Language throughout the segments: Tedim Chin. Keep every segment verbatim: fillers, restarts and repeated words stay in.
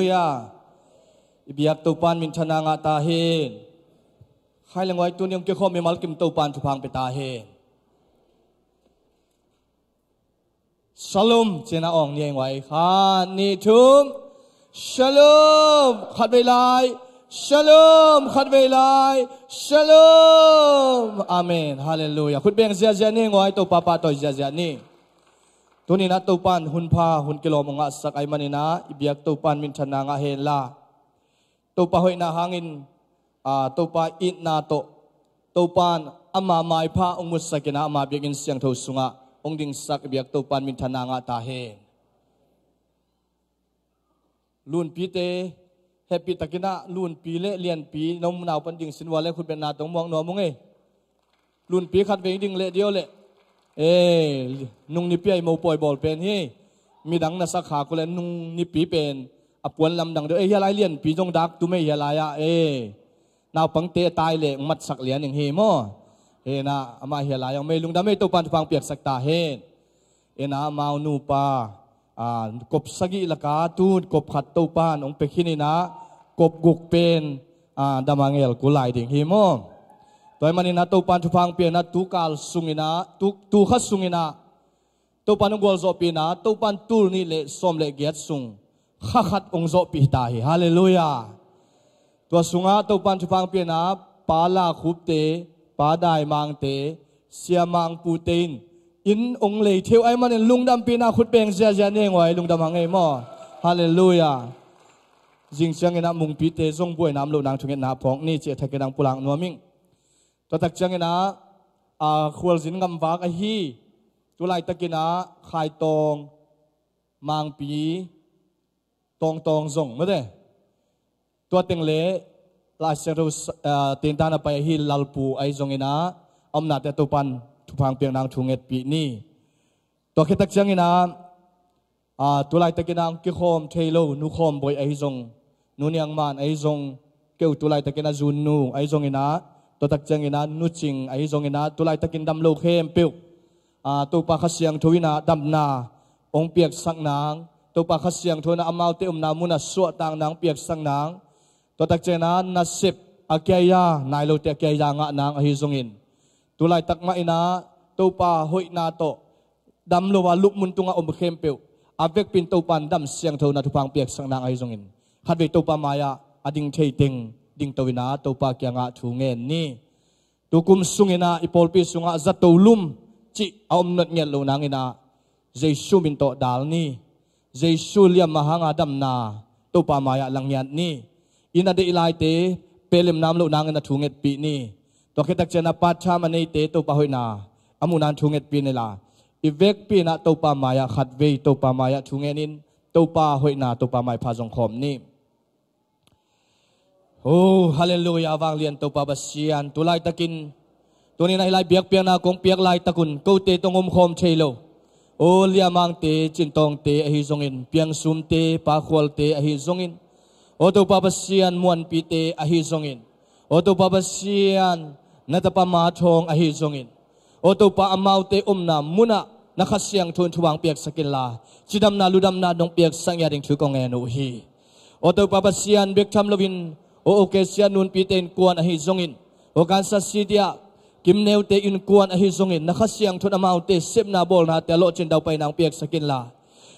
Halleluiah. I biak Topan minthanna ngah ta hen. Khai le nguai, tuni hong kikhawm mimal kim Topan thupha pia ta hen. Shalom, cina awng ni a i nguai. Khat, nih, thum. Shalom, khatvei lai. Shalom, khatvei lai. Shalom. Amen. Halleluiah. Khut beng ziazia ni a i nguai, Topa pahtawi ziazia ni. Tuni-in ah Topan hun pha, hun kilawm hong ngahsak ahih manin ah, i biak Topan minthanna ngah hen la. Topa hoihna hangin, aa, Topa itna tawh, Topan ama maipha hong mutsak in ah, ama biakinn siangtho sungah hong dingsak i biak Topan minthanna ngah ta hen. Lunpite, hehpihtakin ah Lunpi le Lianpi, na om naupan ding sin vua le khutbetna tawh muak nuam ung ei. Lunpi khatvei ding leh ding aw leh. Eh, nung nipi a i mopawi bawl pen hi. Midang na sak khak uh leh nung nipi pen a puan lamdang deuh. Eh, hia lai Lianpi zong dak tum ei hia lai ah. Eh, naupangte a tai leh hong matsak lian ing hi maw. Eh, na amah hia lai ah hong mei lungdam ei, Topan thupha hong piaksak ta hen. Eh, na amau nupa, ah, kop sagih laka tu kop khat Topan hong pia khin in ah, kop guk pen, ah, dam a ngel kul lai ding hi maw. Tua ahih manin ah Topan thupha hong pia in ah, tu kal sungin ah, tu, tu kha sungin ah Topan hong gualzawhpih in ah, Topan tul nih le sawm le giat sung kha khat hong zawhpih ta hi. Halleluiah. Tua sungah Topan thupha hong pia in ah, Pa La Khupte, Pa Dai Mangte, Sia Mang Pute in inn hong lei thei uh ahih manin lungdampihna khut beng ziazia ni a i nguai, lungdam hang ei maw. Halleluiah. Zing ciangin ah Mungpite zong buaina om loh nang thungetna phawk ni, ci a thakin ah hong pulak nuam ing. Tua tak ciangin ah, a, Khualzin Ngamvak ahi, tu laitakin ah Khaitawng, Mangpi, Tawngtawng zong, mate. Tua teng le Lai Siangtho, ah, tintan a pai ahi Lalpu ahi zongin ah, a omnate Topan thupha hong piak nang thu ngetpih ni. Tua khit tak ciangin ah, ah, tu laitakin ah hong kikhawm thei lo Nu Khawm Boih ahi zong, Nu Niang Man ahi zong, keu tu laitakin ah Zun Nu ahi zongin ah, tua tak ciangin ah Nu Cing ahi zongin ah, tu laitakin dam lo khempeuh, ah, Topa Kha Siangtho in ah damna hong piaksak nang, Topa Kha Siangtho in ah amaute omna munah suahtak nang, piaksak nang, tua tak ciangin ah nasep a kiaia, nai lote a kiaia ngah nang ahi zongin, tu laitak mah in ah Topa hoihna tawh dam lo a lupmun tungah om khempeuh, a vekpi in Topan dam siangthona thupha hong piaksak nang ahi zongin, khatvei Topa mai-ah a ding thei teng dingto in ah Topa kiangah thu ngen ni. Tu kum sungin ah i pawlpi sungah zato lum cih a om notngiat loh nangin ah, Jesu min tawh dal ni. Jesu liamma hanga damna Topa mai-ah la ngiat ni. Inn a deih laite pelemna om loh nangin ah thu ngetpih ni. Tua khit tak ciangin ah part time a neite Topa hoihna a muhna in thu ngetpih ni la, i vekpi in ah Topa mai-ah khatvei Topa mai-ah thu ngenin, Topa hoihna, Topa maipha zong khawm ni. Oh, halleluiah, vanglian Topa Pasian, tu laitakin, tuni-in ah hih lai biakpiakna kong piak laitakun kote tawh hong omkhawm thei lo, oh, Lia Mangte, Cin Tawngte ahi zongin, Piang Sumte, Pa Khualte ahi zongin, oh, Topa Pasian, Muanpite ahi zongin, oh, Topa Pasian, na tapa Ma Thawng ahi zongin, oh, Topa, amaute omna munah na Kha Siangtho in thupha hong piaksak inla, cidamna ludamna nong piaksak ngiat ding thu kong ngen uh hi. Oh, Topa Pasian, bek tham loin, oh, Okesia Nunpite innkuan ahi zongin, oh, Kansas City ah Kim Neute innkuan ahi zongin, na Kha Siangtho in amaute sepna bawlnate a lawhcin daupaina hong piaksak inla,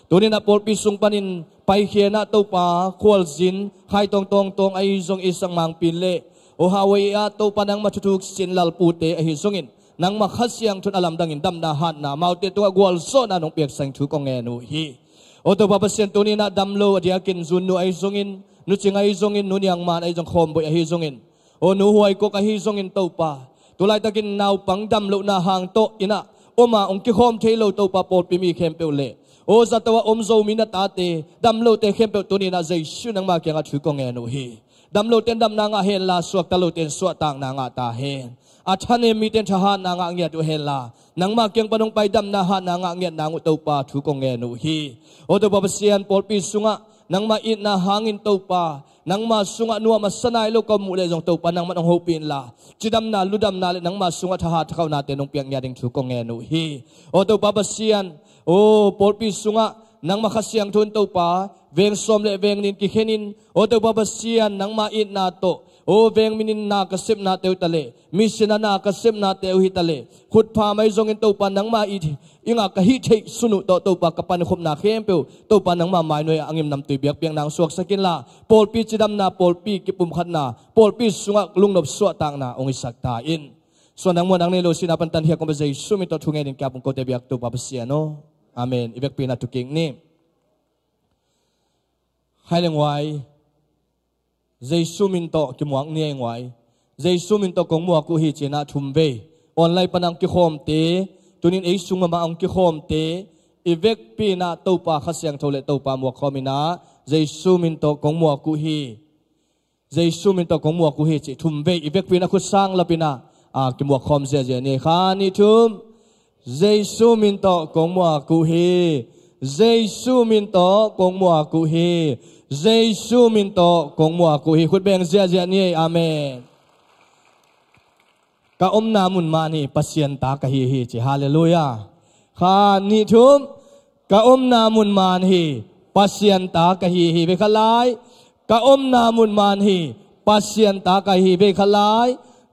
tuni-in ah pawlpi sung panin paikhia in ah Topa, Khualzin, Khaitawng, Tawngtawng ahi zong, Isak Mangpi le, oh, Hawaii ah Topa, nangma thuthuk sin Lalpute ahi zongin, nangma Kha Siangtho in a lamdangin damna hatna amaute tungah gualzawhna nong piaksak thu kong ngen uh hi. Oh, Topa Pasian, tuni-in ah dam lo a diakin Zun Nu ahi zongin, Nu Cing ahi zongin, Nu Niang Man ahi zong, Khawm Boih ahi zongin, oh, Nu Huai Kok ahi zongin, Topa, tu laitakin naupang dam lohna hang tawh in ah om a hong kikhawm thei lo, Topa, pawlpi mi khempeuh le, oh, zato a om Zomi na tate, dam lote khempeuh tuni-in ah Jesu nangma kiangah thu kong ngen uh hi. Dam lote in damna ngah henla, suakta lote in suahtakna ngah ta hen. A thanem mite in thahatna ngah ngiat uh henla, nangma kiang pan hong pai damna hatna ngah ngiat nang uh, Topa, thu kong ngen uh hi. Oh, Topa Pasian, pawlpi sungah nangma itna hangin, Topa, nangma sungah nuam a sa nai lo ka om uh leh zong, Topa, nangman hong hopih inla, cidamna ludamna le nangma sungah thahat thakhaunate nong piak ngiat ding thu kong ngen uh hi. Oh, Topa Pasian, oh, pawlpi sungah Nangmah Kha Siangtho in Topa, veng sawm le veng nih in kikhen in, aw Topa Pasian, nangmah itna tawh, aw veng minin na ka sepnate uh ta leh, mission a na ka sepnate uh hi ta leh, khutpha mai zongin Topa nangmah it, i ngak ka hih theih sun uh tawh Topa ka pankhopna khempeuh, Topa nangmah mainuai ah a ngimnamtui biakpiakna hong suaksak inla, pawlpi cidamna, pawlpi kipumkhatna, pawlpi sungah lungnop suahtakna hong hisak ta in. Suan nang muan nang nei lo sina pan tan hiak om a Jesu min tawh thungenin kiap hong kote biak Topa Pasian aw. Amen. I vekpi na tukik ni. Khai le nguai. Jesu min tawh kimuak ni ei nguai. Jesu min tawh kong muak uh hi cina thum vei. Online panang kikhawmte. Tunin ei sung amah ang kikhawmte. I vekpi na Topa Kha Siangtho le Topa muak khawm ina. Jesu min tawh kong muak uh hi. Jesu min tawh kong muak uh hi cih thum vei i vekpi na khut sang lapina, a, kimuak khawm ziazia ni. Kha nih thum. Jesu min tawh kong muak uh hi. Jesu min tawh kong muak uh hi. Jesu min tawh kong muak uh hi. Khut beng ziazia ni. Amen. Ka omna mun man hi, Pasian ta ka hi hi ci. Halleluiah. Kha nih thum. Ka omna mun man hi, Pasian ta ka hi hi. Vei khat lai. Ka omna mun man hi, Pasian ta ka hi hi. Vei khat lai.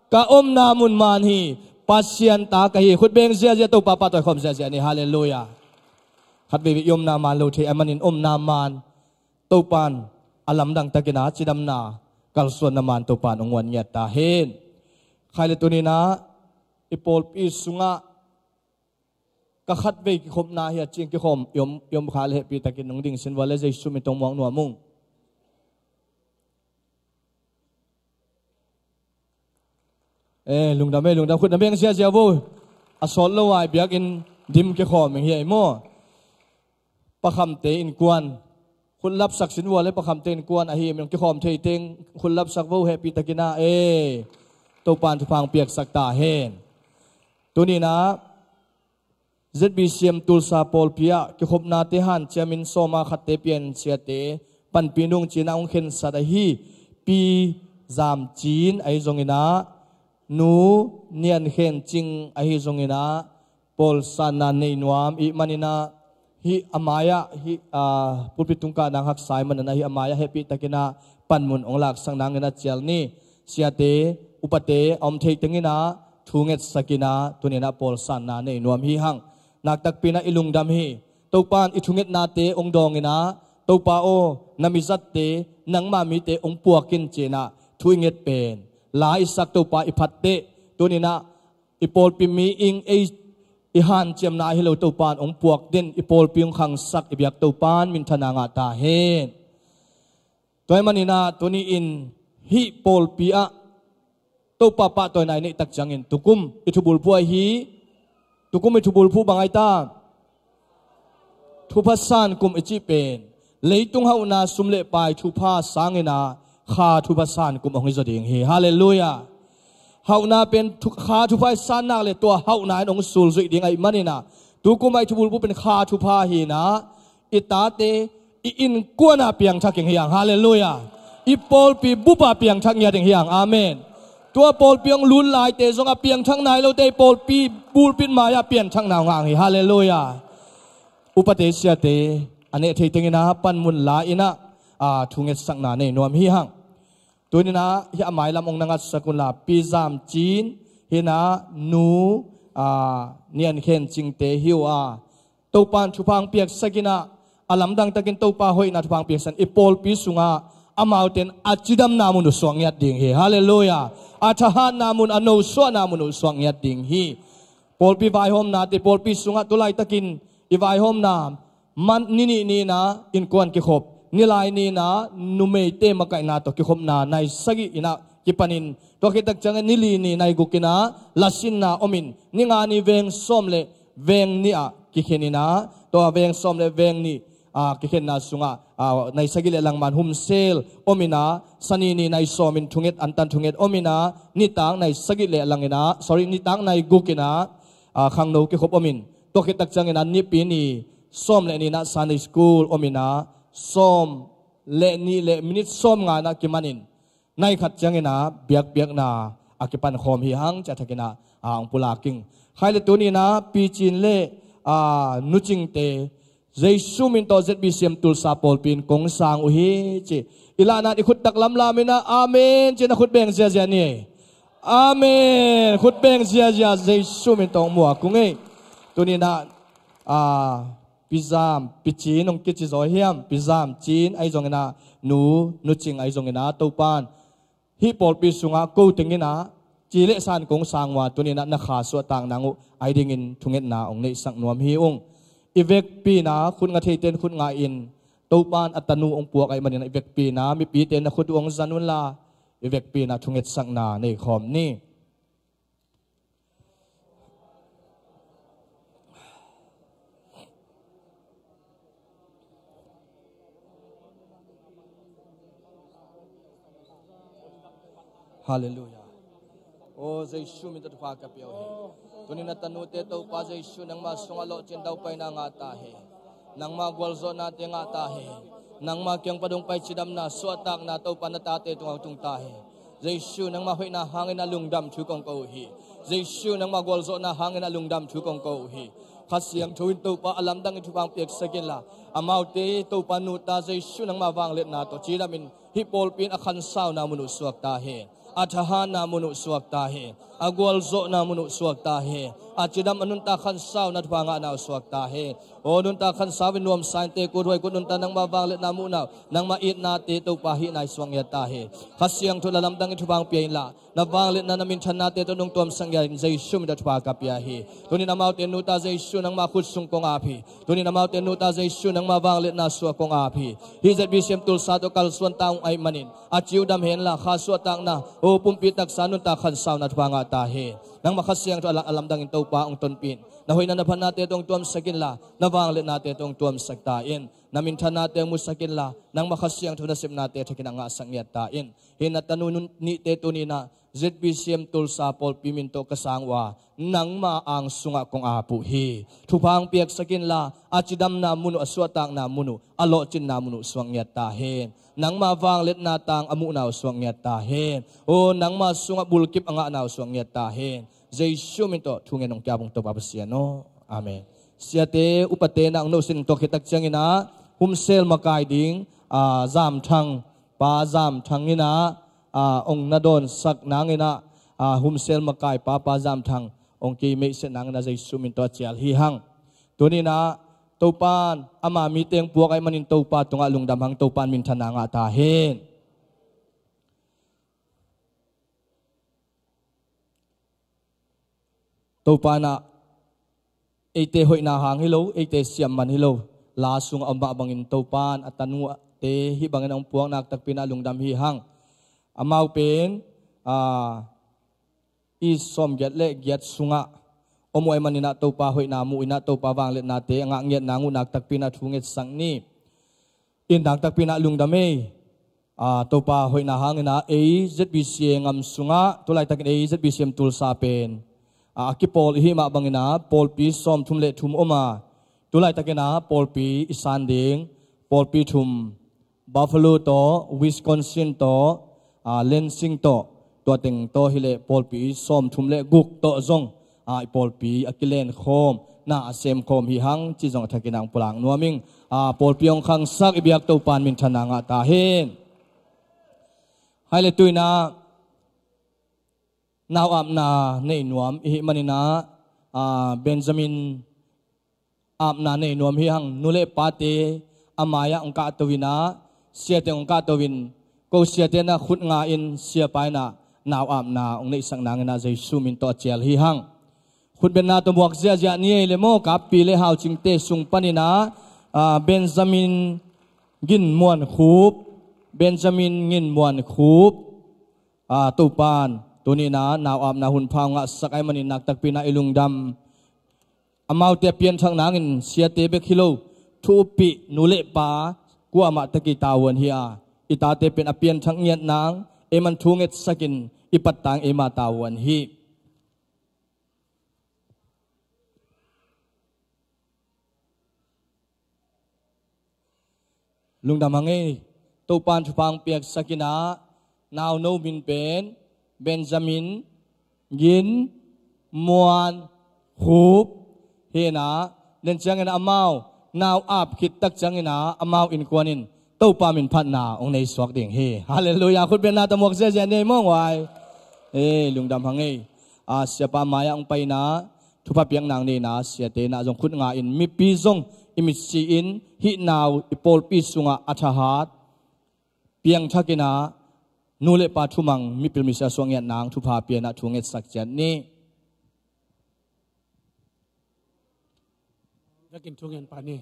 Ka omna mun man hi, Pasian ta ka hi hi. Khut beng ziazia Topa pahtawi khawm ziazia ni. Halleluiah. Khat vei i omna man lo thei a manin omna man Topan a lamdang takina cidamna kalsuanna man Topan hong nguan ngiat ta hen. Khai le tunina i pawlpi sungah ka khat vei kikhopna hi a cing kikhawm i om, i om kha le hehpih takin nong ding sin vua le Jesu min tawh muak nuam ung. Eh, lungdam eh, lungdam khut na beng ziazia vo. A sawt lo ai biakin dim kikhawm ing hi ai maw. Pakhamte innkuan. Khut lapsak sin vua le Pakhamte innkuan ahi min kikhawm thei teng khut lapsak vo hehpih takina. Eh, Topan thupha hong piaksak ta hen. Tunina Z B C M Tulsa pawlpi ah kikhopnate hanciamin sawma khatte piansiate panpi nung cina hong khensat ahi Pi Zam Cin ahi zongina, Nu Nian Khen Cing ahi zongina, pawlsanna nei nuam i manina, hih a mai-ah hih, ah, pulpit tungkah nang haksa i manina hih a mai-ah hehpih takina panmun hong laksak nangina cial ni. Siate, upate a om thei tengina thu ngetsakina tunina pawlsanna nei nuam hi hang. Naktakpina i lungdam hi. Topan i thungetnate hong dawngina, Topa aw, na mizatte, nangma mite hong puakin cina thu i nget pen la i sak Topa i phatteh. Tunina i pawlpi mi ing ei i hanciamna ahi lo Topan hong puak den i pawlpi hong khangsak i biak Topan minthana ngah ta hen. Tua hi manina tuni in hih pawlpi ah Topa pahtawina i neih tak ciangin tukum i thubulphu ahi, tukum i thubulphu bang ai ta? Thupha san kum i cih pen leitung hauhna sum le pai thupha sangina kha thupha san kum hong hi zaw ding hi. Halleluiah. Hauhna pen thu, kha thupha i san nak le tua hauhna in hong sulzuih ding ahi manina tukum ah i thubulphu pen kha thupha hina i tate i innkuana piangthak ing hi hang. Halleluiah. I pawlpi bupa piangthak ngiat ing hi hang. Amen. Tua pawlpi hong lut laite zong a piangthak nai lote i pawlpi bulpit mai-ah pianthakna hong hang hi. Halleluiah. Upate siate a neh thei tengina panmun la ina, a, thungetsakna nei nuam hi hang. Tunina hih a mailam hong na ngatsak unla Pi Zam Cin hina Nu, a, Nian Khen Cingte hi uh a Topan thupha hong piaksak ina a lamdang takin Topa hoihna thupha hong piaksak in i pawlpi sungah amaute in a cidamna mun uh suak ngiat ding hi. Halleluiah. A thahatna mun, a nosuahna mun uh suak ngiat ding hi. Pawlpi vaihawmnate, pawlpi sungah tu laitakin i vaihawmna man ni nih nina innkuan kikhop, ni lai nina numeite makaihna tawh kikhopna nai sagih ina kipanin tua khit tak ciangin ni li ni nai guk ina lasinna omin ni nga ni veng sawm le veng nih ah kikhen ina tua veng sawm le veng nih, a, kikhenna sungah, a, nai sagih le lang man humsel om ina, Sani ni nai sawmin thunget, antan thunget om ina, nitak nai sagih le lang ina, sorry, nitak nai guk ina, a, khangno kikhop omin tua khit tak ciangin a Nipi ni sawm le nina Sunday school om ina, sawm le nih le minit sawm nga ina kimanin nai khat ciangina biakpiakna a kipan khawm hi hang ci a thakina a hong pulak ing. Khai le tunina Pi Cin le, a, Nu Cingte Jesu min tawh Z B C M Tulsa pawlpi in kong sang uh hi ci. I lahna in i khut taklam lam in ah amen ci-in a khut beng ziazia ni. Amen. Khut beng ziazia Jesu min tawh hong muak ung ei. Tuni-in ah, ah, Pizam, Picin hong kici zaw hiam? Pizam Cin ahi zongin ah, Nu, Nu Cing ahi zongin ah, Topa'n hih pawlpi sungah ko teng in ah ci le san kong sang uh a, tuni-in ah na kha suahtak nang uh, ahi dingin thungetna hong neihsak nuam hi ung. I vekpi-in ah khut nga theite'n khut nga in, Topa'n a tanu hong puak ahih manin ah i vekpi-in ah mipite'n na khut uh hong zan unla, i vekpi-in ah thungetsakna nei khawm ni. Halleluiah. Aw Jesu min tawh thupha ka pia uh hi. Tuni-in a tanute Topa Jesu nangma sungah lawhcin daupaina ngah ta hi. Nangma gualzawhnate ngah ta hi. Nangma kiang pan hong pai cidamna, suahtakna Topa na tate tungah hong tung ta hi. Jesu nangma hoihna hangin ah lungdam thu kong ko uh hi. Jesu nangma gualzawhna hangin ah lungdam thu kong ko uh hi. Kha Siangtho in Topa a lamdangin thupha hong piaksak inla, amaute Topa nuta Jesu nangma vangliatna tawh cidamin hih pawlpi in a khansauna mun uh suak ta hi. A thahatna mun uh suak ta hi. A gualzawhna mun uh suak ta hi. A cidam a nuntak khansauna thupha ngahna uh suak ta hi. Aw nuntak khansau in nuamsa in tekuthuai kut nuntak nangma vangliatna muhna uh, nangma itnate Topa hih nai suak ngiat ta hi. Kha Siangtho in a lamdangin thupha hong pia inla, na vangliatna na minthannate tawh nong tuamsak ngiat in Jesu min tawh thupha ka pia hi. Tuni-in amaute nuta Jesu nangma khut sung kong ap hi. Tuni-in amaute nuta Jesu nangma vangliatna suak kong ap hi. Hih Z B C M Tulsa tawh kalsuan ta ung ahih manin a ci uh dam henla, kha suahtakna, aw pumpi taksa nuntak khansauna thupha ngah ta hi. Nangma Kha Siangtho a la-, a lamdangin Topa hong tonpih in. Na hoihna na phatnate tawh hong tuamsak inla, na vangliatnate tawh hong tuamsak ta in. Na minthannate hong musak inla, nangma Kha Siangtho nasepnate thakin a ngahsak ngiat ta in. Hih na tanu nihte tuni-in ah Z B C M Tulsa pawlpi min tawh ka sang uh a, nangma ang sungah kong ap uh hi. Thupha hong piaksak inla, a cidamna mun uh, a suahtakna mun uh, a lawhcinna mun uh suak ngiat ta hen. Nangma vangliatna tang a muhna uh suak ngiat ta hen. Aw nangma sungah bulkip a ngahna uh suak ngiat ta hen. Jesu min tawh thungen hong pia ung Topa Pasian aw. Amen. Siate upate na hong nosin tawh khit tak ciangin ah, humsel makai ding, ah, Zam Thang, Pa Zam Thang in ah, ah, hong na dawnsak nangin ah, ah, humsel makai pa, Pa Zam Thang hong kimeihset nangin ah Jesu min tawh a cial hi hang. Tuni-in ah Topa'n ama mite hong puak ahih manin Topa tungah lungdam hang, Topa'n minthanna ngah ta hen. Topa'n ah eite hoihna hang hi lo, eite siam man hi lo, la sungah om mah bangin Topa'n a tanute hih bangin a hong puak nakpi-in ah lungdam hi hang. Amau pen, aa, age sawmgiat le giat sungah om uh ahih manin ah Topa hoihna mu-in ah Topa vangliatnate a ngah ngiat nang uh nakpi-in ah thu ngetsak ni. In nakpi-in ah lungdam ei. Aa, Topa hoihna hangin ah ei Z B C A ngam sungah, tulaitakin ei Z B C M Tulsa pen, aa, a kipawl i hih mah bangin ah pawlpi sawmthum le thum om a, tulaitakin ah pawlpi i san ding pawlpi thum, Buffalo tawh, Wisconsin tawh, aa, Lansing tawh, tua teng tawh hileh pawlpi sawmthum le guk tawh zong, aa, i pawlpi a kilenkhawm, na a semkhawm hi hang cih zong a thakin ah hong pulak nuam ing. Aa, pawlpi hong khangsak i biak Topa'n minthanna ngah ta hen. Hai le tuinah nau apna nei nuam i hih manin ah, aa, Benjamin apna nei nuam hi hang. Nu le pate a mai-ah hong kahto in ah, siate hong kahto in, ko siate na khut nga in, siapa in ah nau apna hong neihsak nangin ah Jesu min tawh a cial hi hang. Khutbetna tawh muak ziahziah ni ei le maw, Kappi le Haucingte sung panin ah, aa, Benjamin Gin Muan Khup, Benjamin Gin Muan Khup, aa, Topa'n tuni-in ah nau apna hun pha hong ngahsak ahih manin nakpi-in ah i lungdam. Amaute a pianthak nangin siate bek hi lo, thu uppih nu le pa kuamah tak i tavuan hi a, i tate pen a pianthak ngiat nang, ei man thu ngetsakin i pattang ei mah tavuan hi. Lungdam hang ei. Topa'n thupha hong piaksak in ah, nauno min pen Benjamin Gin Muan Khup hi in ah, den ciangin amau nau ap khit tak ciangin ah amau innkuan in Topa min phatna hong nei suak ding hi. Halleluiah. Khutbetna tamuak ziazia nei mawng uai. Ei, lungdam hang ei. A, siapa mai-ah hong paina, thupha piakna hong neina siate in ah zong khut nga in, mipi zong i mitsi in, hih nau i pawlpi sungah a thahat piangthakin ah nu le pa thumang, mipil misia suak ngiat nang thupha pia in ah thu ngetsak ciat ni. Vekin thu ngen pah ni.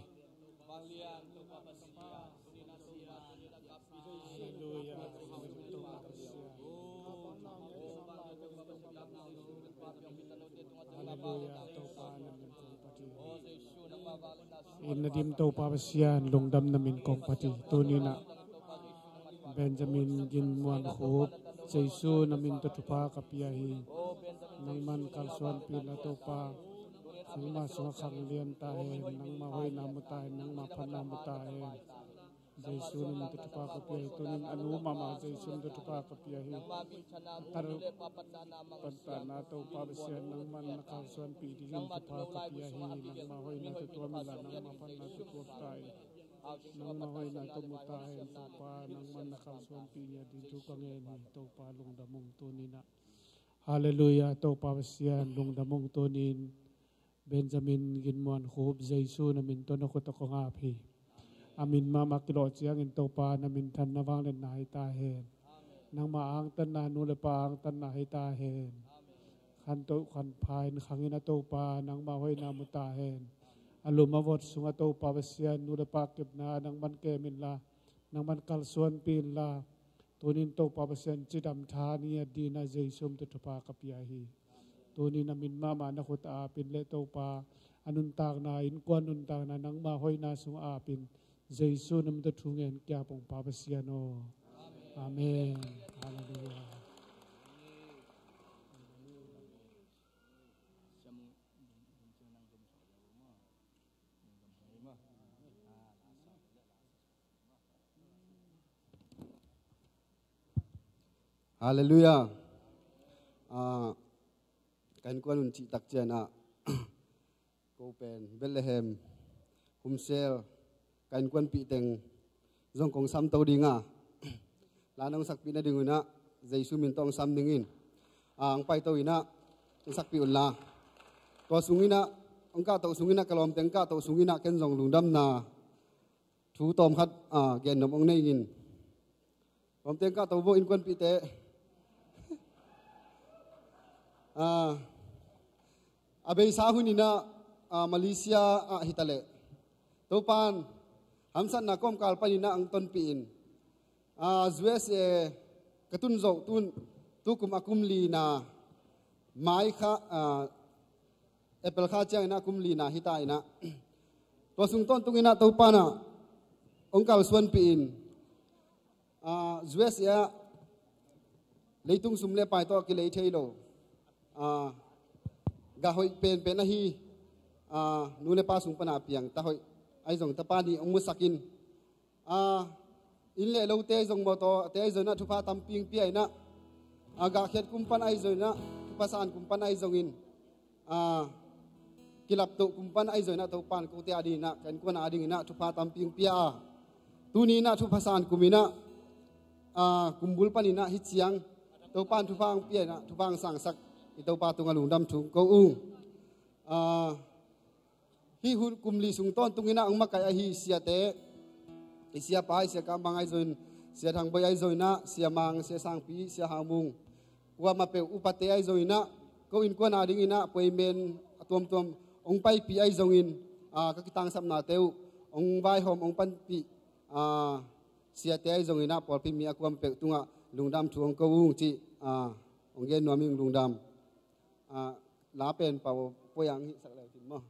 Halleluiah. Topa na min kong phat hi. In na dim Topa Pasian, lungdam na min kong phat hi. Tuni in ah Benjamin Gin Muan Khup, Jesu na min tawh thupha ka pia hi. Nangman kalsuanpih in la Topa. Nangma sungah khanglian ta hen, nangma hoihna mu ta hen, nangma phatna mu ta hen. Jesu na min tawh thupha ka pia hi. Tuni in a nu mahmah Jesu na min tawh thupha ka pia hi. Kal panpihna Topa Pasian, nangman na kalsuanpih dingin thupha ka pia hi. Nangma hoihna tawh tuam in la, nangma phatna tawh tuam ta hen. Nangma hoihna tawh mu ta hen Topa, nangman na kalsuanpih ngiat ding thu ka ngen hi. Topa lungdam ung tuni in ah. Halleluiah. Topa Pasian lungdam ung tuni in. Benjamin Gin Muan Khup, Jesu na min tawh na khut tawh kong ap hi. A min mahmah kilawh ciangin Topa na minthanna vangliatna hi ta hen. Nangma angtanna, nu le pa angtanna hi ta hen. Khantoh khanpha in khang in ah Topa, nangma hoihna mu ta hen. A lum a vot sungah Topa Pasian, nu le pa kepna nangman kem in la, nangman kalsuanpih in la. Tuni in Topa Pasian, cidam tha ngiat dingin ah Jesu min tawh thupha ka pia hi. Tuni in a min mahmah na khut ah ap in leh Topa, a nuntakna, innkuan nuntakna nangma hoihna sungah ap in, Jesu na min tawh thu ngen, kiap ung Pa Pasian aw. Amen. Halleluiah. Halleluiah. Ah, ka innkuan hun cih tak ciangin ah, ko pen Bethlehem Home Cell ka innkuanpih teng zong kong samto ding a, la nong sakpih nading un ah Jesu min tawh hong sam dingin, ah, hong paito in ah, hong sakpih un la. Tua sungin ah, hong kahto sungin ah, ka lawmte hong kahto sungin ah ken zong lungdamna thu tawm khat, ah, gen nuam hong nei ing. Lawmte hong kahto vo, innkuanpihte. Ah, a beisa hun in ah, ah, Malaysia ah hi ta leh, Topan hamsatna kawmkal panin ah hong tonpih in, ah, U S A ka tun zawh tun, tukum a kum lina mai kha, ah, April kha ciangin ah kum lina hi ta in ah, tua sung tawntungin ah Topan ah hong kalsuanpih in, ah, U S A ah leitung sum le pai tawh a kilei thei lo, ah, gah hoih penpen ahi, ah, nu le pa sung pana piang ta hoih ahi zong tapa nih hong musak in, ah, inn le lote ahi zong, mawtawte ahi zong in ah thupha tampi hong pia in ah, ah, gahkhiat kum pan ahi zong in ah, thupha san kum pan ahi zongin, ah, kilaptoh kum pan ahi zong in ah Topan kote a dingin ah, ka innkuan a dingin ah thupha tampi hong pia a, tuni in ah thupha san kum in ah, ah, kumbul panin ah hih ciang Topan thupha hong pia in ah, thupha hong sangsak i Topa tungah lungdam thu hong ko ung. Ah, hih hun kum li sung tawntungin ah hong makaih ahi siate, i siapa, i sia Kah Mang ahi zongin, sia Thang Boi ahi zongin ah, sia Mang, sia Sangpi, sia Hau Mung, kuamah peuh upate ahi zongin ah, ko innkuan a dingin ah appointment a tuamtuam hong paipih ahi zongin, ah, ka kitangsapnate uh hong vaihawm, hong panpih, ah, siate ahi zongin ah, pawlpi mi a kuamah peuh tungah lungdam thu hong ko ung cih, ah, hong gen nuam ing. Lungdam. Ah, la pen pau poi ang hih sak leu cin maw.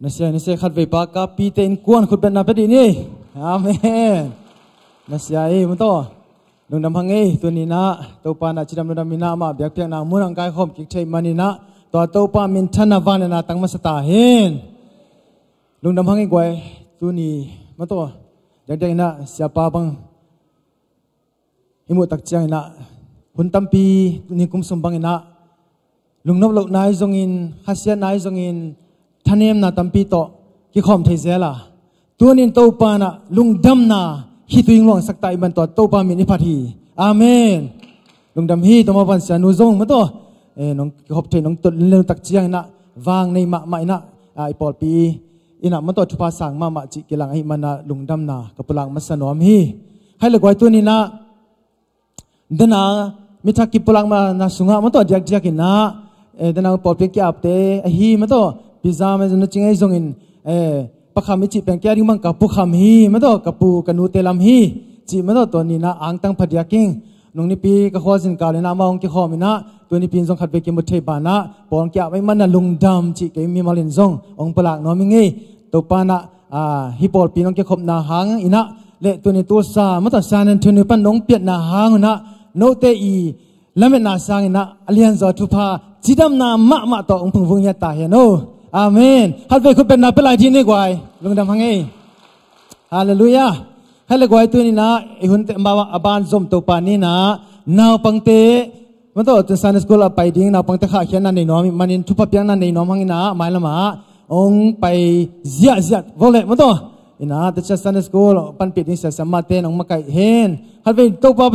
Nasia, nasia, khatvei pa kappite innkuan khutbetna pia dih ni. Amen. Nasia ei, maw taw. Lungdam hang ei, tuni in ah Topa in ah cidam lungdam in ah amah biakpiakna mun ah hong kaikhawm kik thei manin ah tua Topa minthanna vangliatna tang masa ta hen. Lungdam hang ei guai, tuni, maw taw, diakdiak in ah siapa bang i muh tak ciangin ah hun tampi, nikum sung bangin ah lungnop lohna ahi zongin, khasiatna ahi zongin, thanemna tampi tawh kikhawm thei zel a, tunin Topa in ah lungdamna khitui hong luangsak ta ahih man tua Topa min i phat hi. Amen. Lungdam hi. Tua mah bang sianu zong, maw taw, eh, nong kikhop thei, nong tut lel tak ciangin ah vang nei mahmah in ah, ah, i pawlpi in ah, maw taw, thupha sang mahmah cih kilang ahih man ah lungdamna ka pulak masa nuam hi. Hai le guai, tuni in ah dena mi thak kipulak mahna sungah, maw taw, diakdiak in ah, eh, dena pawlpi a ki-apte ahi, maw taw, pizza, maw taw, na cing ahi zongin, eh, pakham i cih pen kei a ding bang ka pukham hi, maw taw, ka pu ka nute lam hi cih, maw taw, tua ni in ah angtang phadiak ing. Nung nipi ka khualzin kal in ah amau hong kikhawm in ah, tuni nipi in zong khatvei kimu thei banah pawl hong ki-ap ahih man ah lungdam cih kei mimal in zong hong pulak nuam ing ei. Topa in ah, ah, hih pawlpi nong kikhopna hang in ah le tuni Tulsa, maw taw, San Antonio pan nong piatna hang un ah note i lametna sangin ah a lianzaw thupha cidamna mahmah tawh hong phungvung ngiat ta hen aw. Amen. Khatvei khutbetna pia lai dih ni guai. Lungdam hang ei. Halleluiah. Hai le guai, tuni in ah i hunte a ban zom Topa ni in ah naupangte, maw taw, tun Sunday school a pai ding naupangte khahkhiatna nei nuam ahih manin, thupha piakna nei nuam hang in ah mailam ah hong pai ziahziah vo leh, maw taw. In ah, tua ciang Sunday school panpih ding siasiam mahte nong makaih hen. Khatvei Topa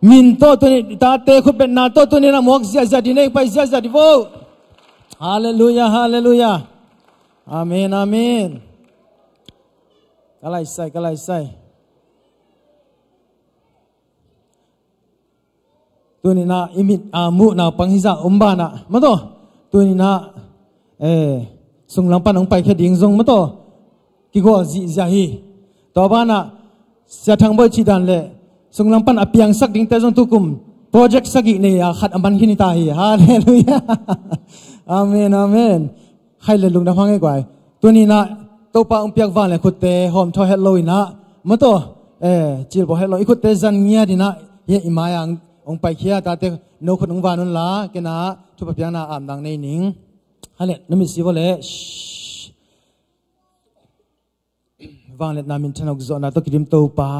min tawh tuni, i tate khutbetna tawh tuni in ah muak ziahziah dih ni, pai ziahziah dih vo. Halleluiah, halleluiah. Amen, amen. Ka laisai, ka laisai. Tuni in ah i mit a muh naupang hizah om banah, maw taw, tuni in ah, eh, sunglam pan hong paikhia ding zong, maw taw, kigual zihziah hi. Tua banah Sia Thang Bawi cih dan le sunglam pan a piangsak dingte zong tukum project sagih nei a khat a man khin hi ta hi. Halleluiah. Amen, amen. Hai le lungdam hang ei guai. Tuni in ah Topa hong piak vanglian khutte hawmthaw het lo in ah, maw taw, eh, cilbawl het lo, i khutte zan ngiat in ah, hih i mai-ah hong paikhia tate, no khut hong van un la, ken ah thupha piakna apna nei ning. Hai le, na mit si vo leh. Shh. Vangliatna minthanna zawhna tawh kidim Topa,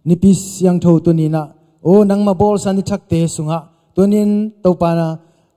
nipi siangtho tuni in ah O nangmah bawlsa ni thakte sungah tunin Topa na,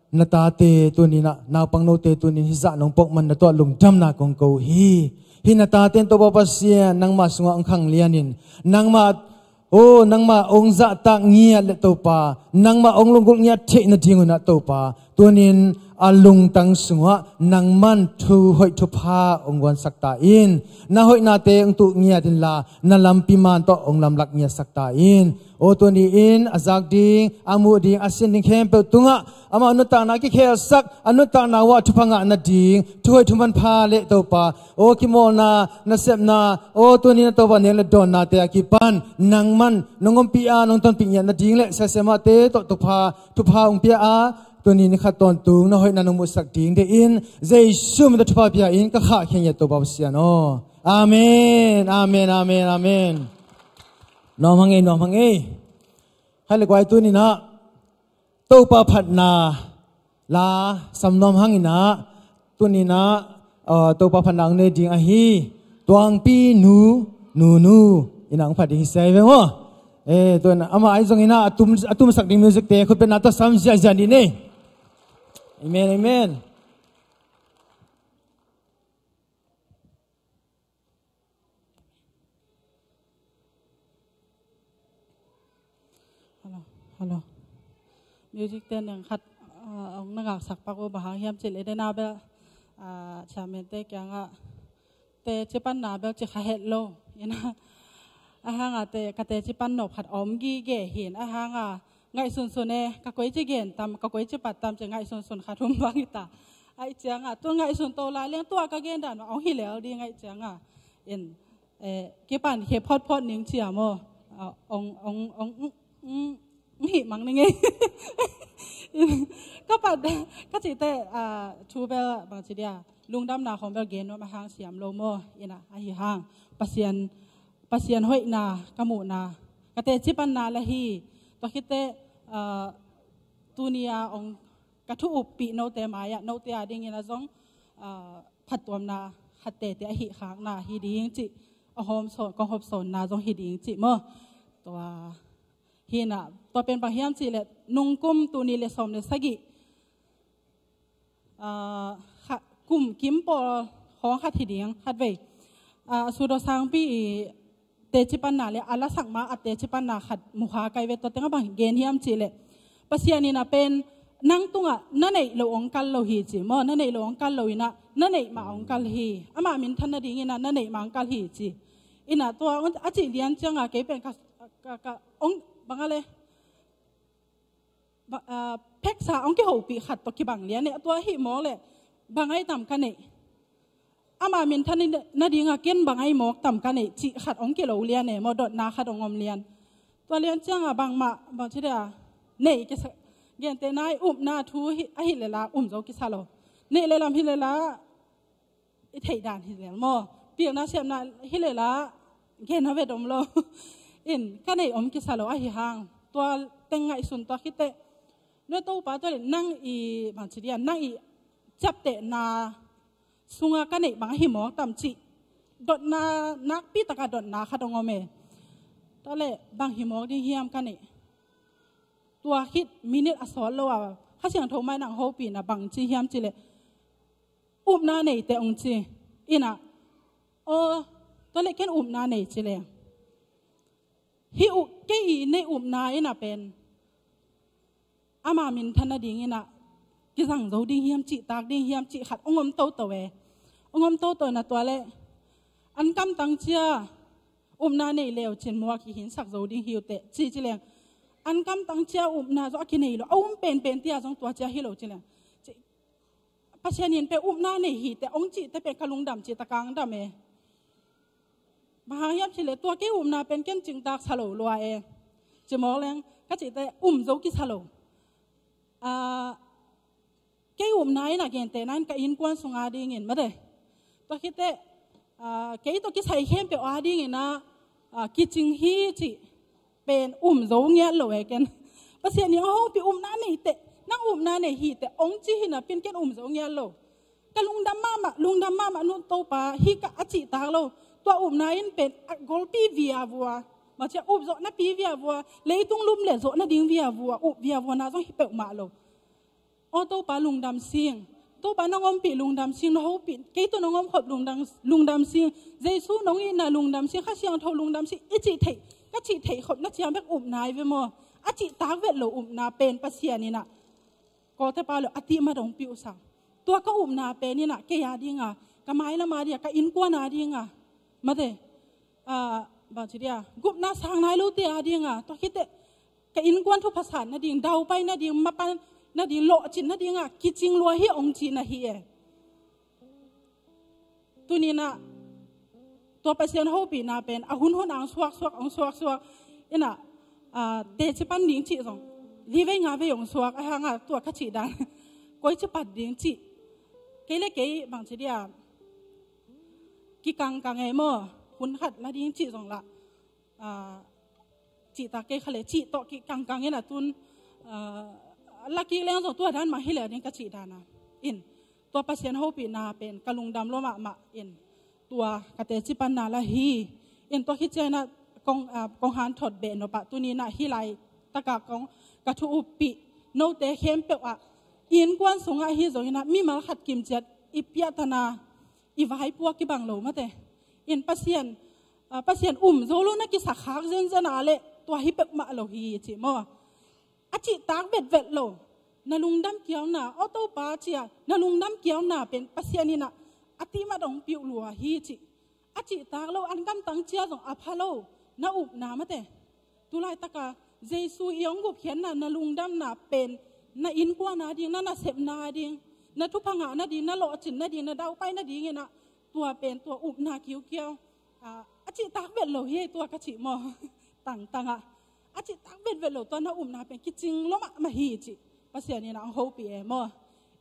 na tate tuninah naupangnote tunin hizah nong pokman na tuah lungdamna kong ko hi. Hi na tate in Topa Pasian nangmah sungah ong khang lianin nangmah, o nangmah ong zahtak ngiat le Topa nangmah ong lunggulh ngiat theih nadingunah Topa tunin a lungtang sungah nangman thu hoih thupha ong guansak ta in. Na hoihnate ong tuh ngiat inla na lampi man tawh ong lamlak ngiatsak ta in. O tuni in a zak ding, a muh ding, a sin ding khempeuh tungah amah nuntakna kikhelsak, a nuntakna uah thupha ngah nading thu hoih thu manpha le Topa, o kimawlna, nasepna, o tuni na Topa neng le dawnnate a kipan nangman nong ompih a nong tonpih ngiat nading le siasemahte tawh thupha, thupha ong pia a tuni ni khat tawntung na hoihna nong muhsak ding deihin Jesu min tawh thupha pia in ka khahkhia ngiat Topa Pasian aw. Amen, amen, amen, amen. Nuam hang ei, nuam hang ei. Hai le guai tuninah Topa phatna la sam nuam hanginah tuninah, uh, Topa phatna ang nei ding ahi Tuangpi nu, nu, nu inah ang phat ding hi sia hi ve maw. Eh, tuan ama ai zonginah a tum, a tumsak ding music te khut petna tawh sam ziahziah dih nei. Amen, amen. Hello, hello. Music te neng khat, ah, ong na ngaksak pak uh bang hang hiam cih leh dena bel, ah, chairman te kiangah teci panna bel ci kha het lo. Ina, a hanga te, ka teci pan nop khat om gige hin, a hanga ngaihsunsun e, ka koici gen tam, ka koici pat tam ci ngaihsunsun khat hum bang hi ta. Ai cianga tu ngaihsun to lai leng tua ka gen dan mah ong hi lel ding ai cianga. In, eh, kipan khia photphot ning cia maw. Ah, ong, ong, ong, mm, mm, mm, hih mang ning ei. Ka pat, ka cihte, ah, thu bel bang ci dia, lungdamna khong bel gen nuam a hang siam lo maw. Ina, ahi hang Pasian, Pasian hoihna ka muhna ka teci panna la hi. Tua khit teh, ah, tuni a ong ka thu uppih note mai-ah note a dingin a zong, ah, phattuamna khat tete ahih khakna hi ding cih, a hawm sawn, kong hawm sawnna zong hi ding cih maw. Tua hinah, tua pen bang hiam cih leh nungkum tul nih le sawm le sagih, ah, kha-, kum kim pawl khawng khat hi ding, khatvei. Ah, Sudaw Sangpi i teci panna le a lasak ma a teci panna khat mukha kai ve, tua tengah bang gen hiam cih leh Pasian in a pen nang tungah na neih loh ong kal lo hi ci maw, na neih loh ong kal lo inah na neih mah ong kal hi. Amah minthan nadingin a na neih mah ong kal hi ci. Inah tua a cih lian cianga kei pen ka, ka, ka ong bang a le ba-, ah, pheksa ong kihopih khat tawh kibang lian e, tua hih mawk leh bang ai tam ka neih. Ama minthan nadinga ken bang ai mawk tam ka neih cih khat ong kilo lian e, mawdotna khat ong om lian. Tua lian cianga bangmah bang ci dia, neih kisa, gente nai upna thu hi, ahi lela um zo kisa lo. Neih le lam hi lela i theih dan hi lel maw. Pilna siamna hi lela gen a vet om lo. In ka neih om kisa lo ahi hang. Tua teng ngaihsun tua khit teh. Nua Topa tua le nang i bang ci dia, nang i ciaptehna sunga ka neih bang ahi mawk tam cih. Dotna nakpi taka dotna khat ong om e. Tua le bang hi mawk ding hiam ka neih. Tua khit minute a sawt lo a Kha Siangtho mai nang hopihna bang ci hiam ci le. Upna neite ong ci. Ina, aw, tua le ken upna nei ci le. Hi uh, kei i nei upna ina pen ama minthan nadingin a kizang zo ding hiam cih, tak ding hiam cih khat ong om toto e. Ong om toto na tua le an kamtang cia upna nei leu cin muak hi hinsak zo ding hi uh teh ci ci leng. An kamtang cia upna zo a kinei lo, a um penpen tia zong tua cia hi lo ci leng. Ci, Pasian in pe upna nei hi te ong cih te pe ka lungdam ci ta kang dam e. Bang hang hiam ci le tua kei upna pen ken cingtak sa lo lua e. Ci mawk leng ka cih te um zo kisa lo. Ah, kei upna in a gente na in ka innkuan sunga dingin mate. Tua khit teh, ah, kei tawh kisai khempeuh a dingin a, ah, kicing hi cih pen um zo ngiat lo e ken. Pasian in a hopih upna nei teh, nang upna nei hi teh, ong ci hi napin ken um zo ngiat lo. Ka lungdam mahmah, lungdam mahmah nu Topa, hi ka a cih tak lo. Tua upna in pen a golpi via vua. Macia up zawh napi viavua, leitung lum le zawh nading viavua, up viavua na zong hi peuhmah lo. Aw Topa lungdam sing, Topa nong ompih lungdam sing, na hopih, kei tawh nong omkhop lungdam, lungdam sing, Jesu nong itna lungdam sing, Kha Siangtho lungdam sing, i cih theih, ka cih theih khop na ciang bek upna hi ve maw? A cihtak vet lo upna pen Pasian in ah, kawlte pa lo a tihmat hong piuhsak. Tua ka upna pen in ah, kei a dinga, ka mailam a dinga, ka innkuan a dinga, mate, ah, bang ci dia, gupna sang nai lote a dinga, tua khit teh ka innkuan thupha san nading, daupai nading, mapan nading, lawhcin nadinga kicing lua hi hong ci na hi e. Tuni in ah tua Pasian hopihna pen a hunhun a hong suaksuak, hong suaksuak in ah, ah, teci pan ding cih zong li vei nga vei hong suak, a hang a tua ka cih dan koici pan ding cih, kei le kei bang ci dia, kikangkang e maw, hun khat la ding cih zong lah, ah, cihtak kei kha le cih tawh kikangkang in ah tun, ah, la kik leng zong tua dan mah hi le ding ka cih dan a. In, tua Pasian hopihna pen ka lungdam lua mahmah in, tua ka teci panna la hi. In, tua khit ciangin ah kong, ah, kong hanthot beh nop ah tuni in ah hih laitak ah kong ka thu uppih note khempeuh ah, i innkuan sungah hi zongin ah mimal khat kimciat i piahtana, i vaipuak kibang lo mate. In Pasian, ah, Pasian um zo lo na kisak khak zenzen a leh tua hi peuhmah lo hi ci maw? A cihtak vetvet lo, na lungdam kiauna, aw Topa cia, na lungdam kiauna pen Pasian in ah a tihmat hong piuh lua hi ci. A cihtak lo, an gamtang cia zong a pha lo, na upna mate. Tulaitaka Jesu i hong gupkhiatna, na lungdamna pen na innkuan a ding, na nasepna a ding, na thupha ngah nading, na lawhcin nading, na daupai nading in ah, tua pen tua upna kiukiau, ah, a cihtak vet lo hi, tua ka cih maw? Tangtang ah a cihtak vetvet lo, tua na upna pen kicing lua mahmah hi cih Pasian in ah hong hopih e maw?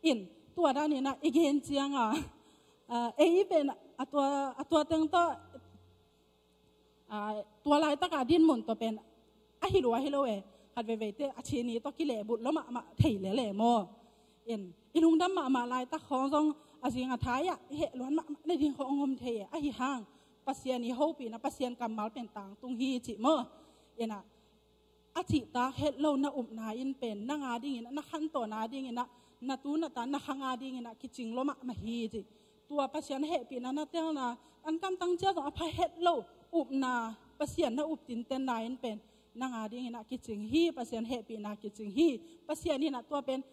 In, tua dan in ah i gen ciang a, ah, ei pen a tua, a tua teng tawh, ah, tua laitaka dinmun tawh pen a hi lua hi lo e. Khat veiveite a cini tawh kilehbulh lua mahmah thei lel e maw? In, i lungdam mahmah laitak khawng zong a zing a thai ah i heh luan mahmah nading khawng hong om thei e. Ahi hang Pasian i hopihna, Pasian kammal pen tangtung hi cih maw? In ah, a cihtak het lo na upna in pen nang a dingin ah, na khantawn a dingin ah, na tu na ta, na khang a dingin ah kicing lua mahmah hi cih. Tua Pasian hehpihna na telna, an gamtang cia zong a pha het lo upna, Pasian na up tintenna in pen nang a dingin ah kicing hi, Pasian hehpihna kicing hi. Pasian in ah tua pen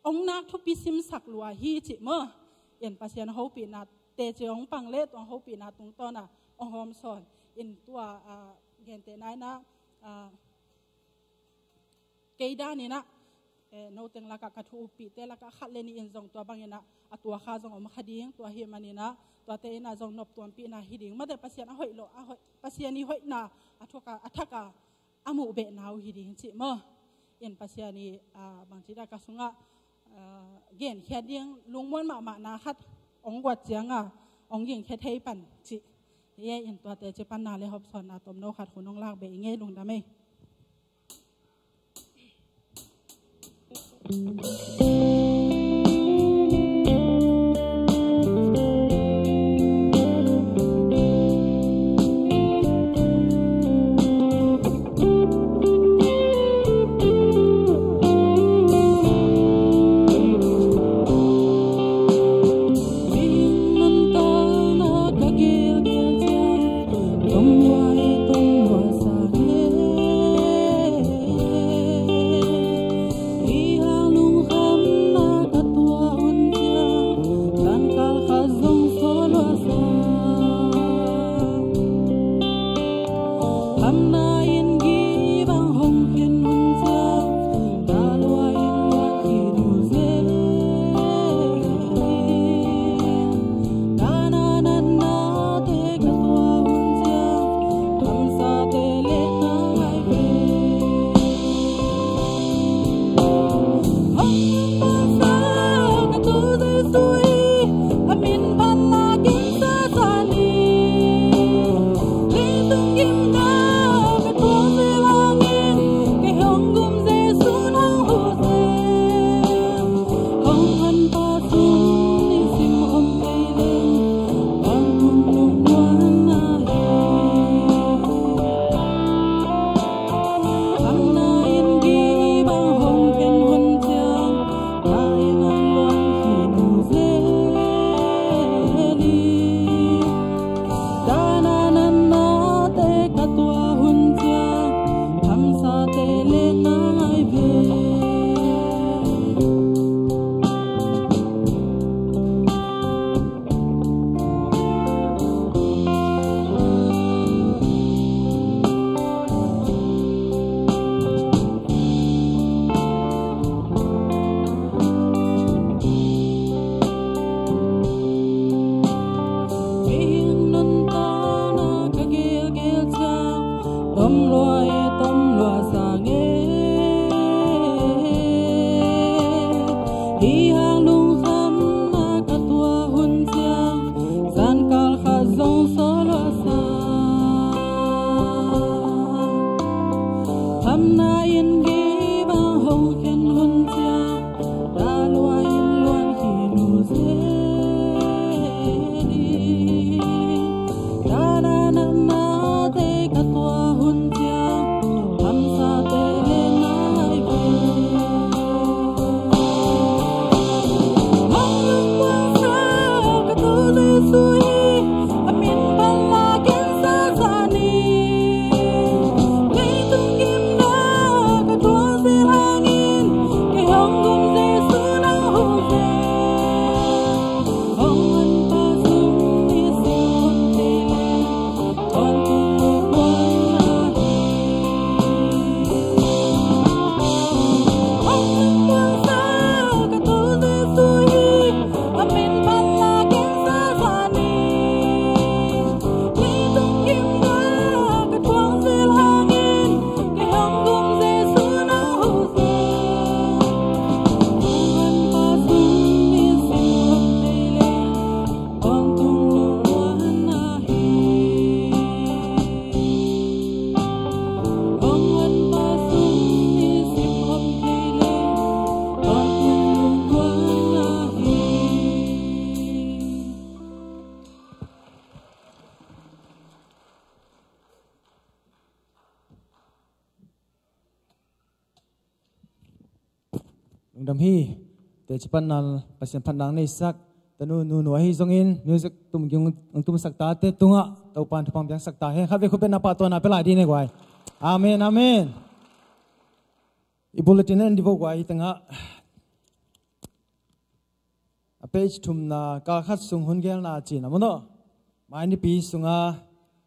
hong nak thupi simsak lua hi cih maw? In, Pasian hopihna teci hong pang le tua hopihna tungtawn ah hong hawmsawn. In, tua, ah, gentehna in ah, ah, kei dan in ah, eh, noteng lakah ka thu uppihte lakah khat le nih in zong tua bangin ah a tuakha zong om kha ding, tua hi manin ah tuate in ah zong noptuampihna hi ding. Mate, Pasian a hoih lo, a hoih, Pasian i hoihna a thak a, a thak a, a muh behna uh hi ding cih maw? In, Pasian i, ah, bangci dah ka sungah, ah, genkhiat ding lungmuan mahmahna khat hong guat ciang a, hong gingkhia thei pan cih. Ye, in, tuate ci panna le hopsawnna tomno khat hun hong lak beh i ngei, lungdam ei. Hih hang lungkham a ka tuah hun ciang, zan kal khat zong sawlua sa. Khamna in gei bang hong khen hun ciang, ta lua in luan khin uh zel hi. Ka na na na te ka tuah hun ciang, hamsa te le nai ve. Hong lungkuang sa ka tu Jesu hi, a min phat la ken sa sa ni. Leitung gimna ka tuang zel hangin, kei hong gum Jesu na hu zel. Hong honpa sung ni sim hong thei le, hong tung lungkuang na hi. Hong lungkuang sa ka tu Jesu hi, a min phat la ken sa sa ni. Leitung gimna ka tuang zel hangin, kei hong gum Jesu na hu zel. Hong honpa sung ni sim hong thei le, hong tung lungkuang na hi. Hong honpa sung ni sim hong thei le, hong tung lungkuang na hi. Lungdam hi. Teci pan na Pasian phatna neisak tanu nunu ahi zongin, music tum ging ung tumsak tate tungah Topan thupha piaksak ta hen. Khat vei khut beng na pahtawi na pia lai dih ni guai. Amen, amen. I bulletin en dih vo guai, hi tengah a page thumna, kal khat sung hun gelna cih na maw. Mai Nipi sunga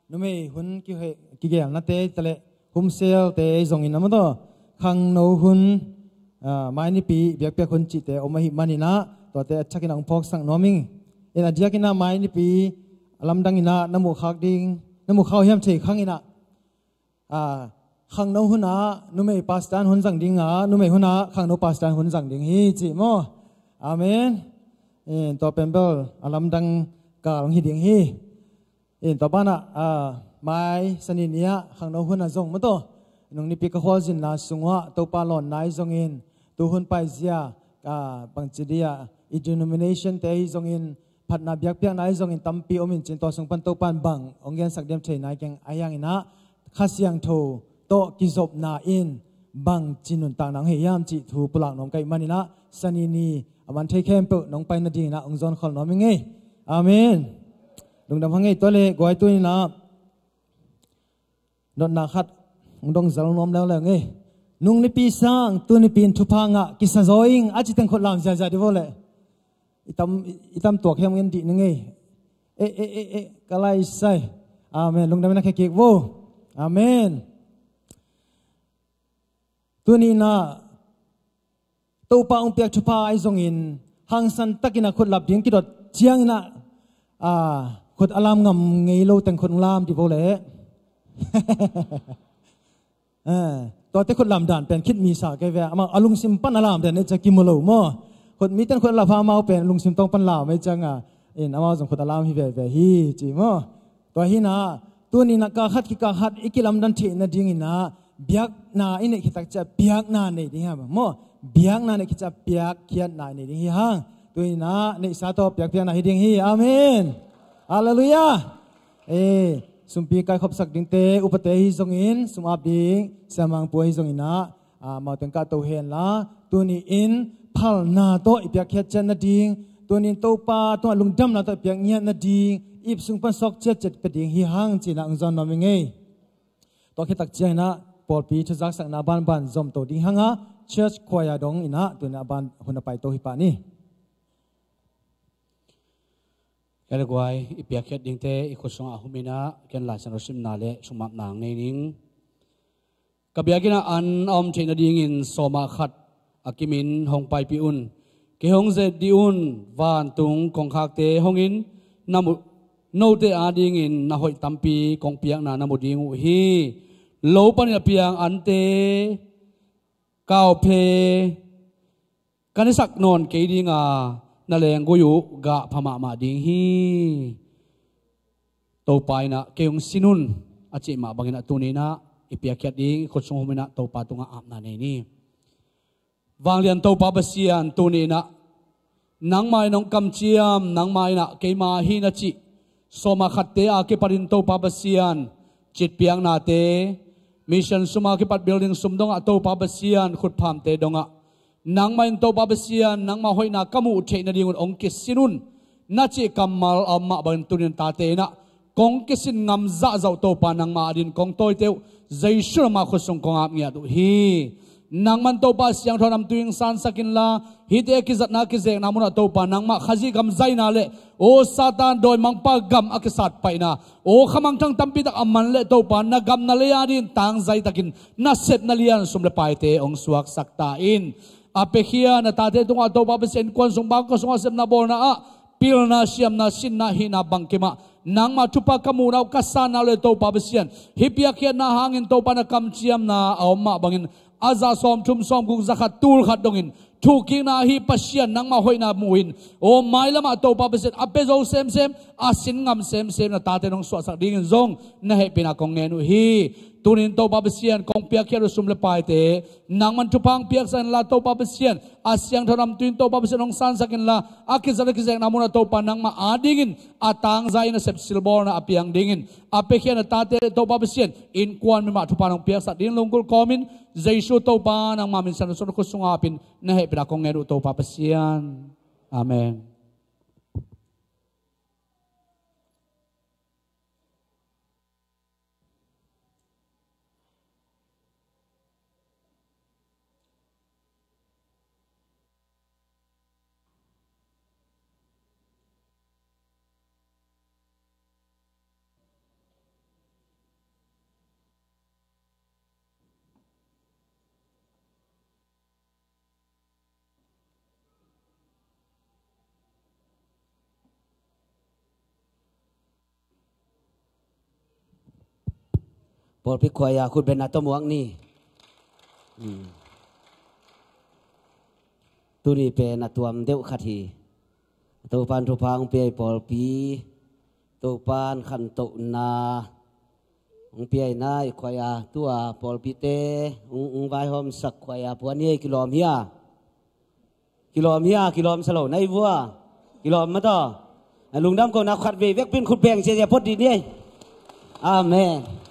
numei hun kihe-, kigelnate taleh humselte zongin na maw, khangno hun, ah, Mai Nipi biakpiak hun cihte om ahih maninah, tuate a thakin a hong phawksak nuam ing. In a diakinah Mai Nipi a lamdanginah na muh khak ding, na muh khak uh hiam thei khanginah, ah, khangno hunah numei pastor in hun zang ding a, numei hunah khangno pastor in hun zang ding hi cih maw. Amen. In tua pen bel a lamdang kal hong hi ding hi. In tua banah, ah, mai Sani ni-ah khangno hunah zong maw, nung Nipi ka khualzinna sungah Topa lawnna ahi zongin, tuhun paizia, ah, bangci dia, i denomination te ahi zongin, phatna biakpiakna ahi zongin tampi om in cin, tua sung pan Topan bang hong gensak diam thei nai keng ahi hanginah, Kha Siangtho tawh kizopna in bangci nuntakna hong hei hiam cih thu pulak nuam ka hih maninah, Sani ni a man thei khempeuh nong pai nadinginah hong zawn khol nuam ing ei. Amen. Lungdam hang ei. Tua le guai, tuninah notna khat hong dong zal nuam leuleu ngei. Nung Nipi sang, tu Nipi in thupha ngah kisa zaw ing a ci teng khut lam ziazia dih vo leh. I tam, i tam tuak hiam ngen dih ni ngei. Eh, eh, eh, eh, ka lai sai. Amen. Lungdam in a khekik vo. Amen. Tuninah Topa hong piak thupha ahi zongin hangsan takin a khut lap ding kidot cianginah, ah, khut a lam ngam ngei lo teng khut hong lam dih vo leh. Eh, tuate khut lam dan pen khit mi sa kei ve, amau a lungsim pan a lam dan ei ciang kimu lo maw. Khut mite in khut a lap a, amau pen lungsim tawng pan lam ei cianga, in amau zong khut a lam hi veve hi ci maw. Tua hinah, tuninah kal khat khit kal khat i kilamdan theih nadinginah, biakna i neih khit tak ciah biakna nei ding hi hang maw. Biakna neih khit ciah biakkhiatna i nei ding hi hang. Tuninah neihsa tawh biakpiakna hi ding hi. Amen. Halleluiah. Eh, sumpi kaikhopsak dingte, upate ahi zongin, sum ap ding siamangpu ahi zonginah, ah, amau teng kahto henla, tuni-in phalna tawh i piakkhiat ciat nading, tuni-in Topa tungah lungdamna tawh i piak ngiat nading, ip sung pan sawk ciatciat pia ding hi hang cinah hong zawn nuam ing ei. Tua khit tak cianginah pawlpi thuzaksakna banban zomto ding hanga, church choir dong inah tuninah a ban hun a paito hi pah ni. Kei le guai, i piakkhiat dingte i khut sungah huminah, ken Lai Siangtho simna le sumapna nei ning. Ka biakinnah an a om theih nadingin sawmah khat a kimin hong paipih un. Kei hong zet dih un. Vantung kongkhakte hongin na mu, note adingin na hoih tampi kong piakna na mu ding uh hi. Lo panin a piang ante, kauphe, Kan i sak nawn kei dinga na lenggui uh gah pha mahmah ding hi. Topa innah kei hong sin un a cih mah banginah tuni innah i piakkhiat ding i khut sung hum innah Topa tungah apna nei ni. Vanglian Topa Pasian, tuni innah nangmah in hong kamciam, nangmah innah keima hi na cih sawma khatte a kipatin Topa Pasian citpiaknate, mission suma kipat building sum dongah Topa Pasian khutphamte dongah nangmah in Topa Pasian nangmah hoihna ka muh theih nadingun hong kisin un na cih kammal a om mah bangin tuni in tate innah kong kisin ngam zahzah uh Topa nangmah adin kong tawite uh Jesu nangmah khut sung kong ap ngiat uh hi. Nangman Topa siangtho namtui hong sansak inla hihte a kizatna kizekna munah Topa nangmah Khazih gam zaina le aw Satan dawimangpa gam a kisatpaihna aw khamangthang tampitak a man le Topa na gam na lei adin tangzaitakin na sepna lian sum le paite hong suaksak ta in. A piakhia na tate tungah Topa Pasian innkuan sung bangkua sungah sepna bawlna ah pilna siamna sinna hihna bangkimah nangmah thupha ka muhna uh ka sanna uh le Topa Pasian hih piakkhiatna hangin Topa na kamciamna a om mah bangin a zah sawmthum sawmguk zakhat tulkhat dongin thukkikna ahi Pasian nangmah hoihna muhin aw mailamah Topa Pasian a pia zo semsem a sin ngam semsem na tate nong suahsak dingin zong na hehpihna kong ngen uh hi. Tunin Topa Pasian kong piakkhiat uh sum le paite nangman thupha hong piaksak inla Topa Pasian a siangtho namtui in Topa Pasian hong sansak inla a kizat a kizekna munah Topa nangmah adingin a tangza in a sepsilbawlna a piang dingin a piakhia na tate Topa Pasian innkuan mimah thupha nong piaksak dingin lunggulh kawmin Jesu Topa nangmah min siangtho sung khut sungah apin na hehpihna kong ngen uh Topa Pasian. Amen. Pawlpi khuaia khutbetna tawh muak ni. Hmm. Tuni pen a tuam deuh khat hi. Topan thupha hong pia i pawlpi, Topan khantohna hong pia i na i khuaia tua pawlpite hong, hong vaihawmsak khuaia puan hi ei. Kilawm hia? Kilawm hia? Kilawm sa lo na i vua. Kilawm mataw. A lungdam ko na khat vei vekpin khut beng ciacia phot dih ni ei. Amen.